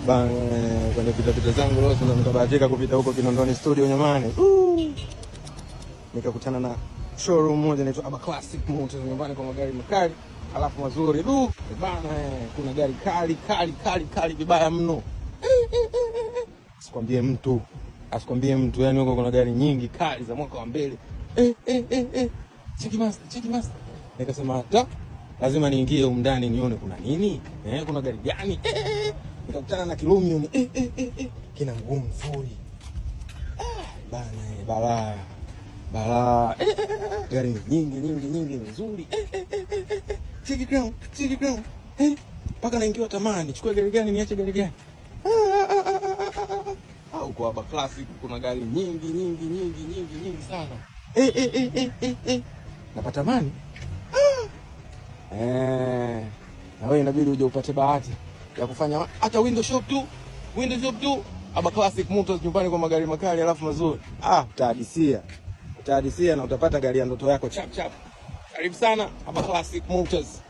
Bana, kwenye pita pita zangu leo ndo nikabahatika kupita huko Kinondoni studio nyamani. Nikakutana na showroom moja inaitwa Aba Classic Motors, nyumbani kwa magari makali alafu mazuri. Du bana, kuna gari kali kali kali kali vibaya mno. Asikwambie mtu, asikwambie mtu, yani huko kuna gari nyingi kali za mwaka wa mbele. Eh, eh, eh, eh. Cheki master, cheki master. Nikasema hata lazima niingie humu ndani nione kuna nini, kuna gari gani? Eh, eh, eh. Nikakutana na Kilumium, eh, eh, eh, eh. Kina mguu mzuri. Ah, bana, balaa balaa. Eh, eh, eh. Gari ni nyingi nyingi nyingi nzuri. Eh, eh, eh, eh, eh. Cheki ground, cheki ground. Eh, mpaka naingiwa tamaa, nichukue gari gani niache gari gani? Ah, ah, ah, ah, ah, ah. Au kwa Aba Classic kuna gari nyingi nyingi nyingi nyingi nyingi sana. Eh, eh, eh, eh, eh, eh. Napata amani. Ah. Eh, na wewe inabidi uje upate bahati ya kufanya hata window shop tu, window shop tu. Aba Classic Motors, nyumbani kwa magari makali alafu mazuri. Ah, utahadisia. Utahadisia na utapata gari ya ndoto yako chap chap. Karibu sana Aba Classic Motors.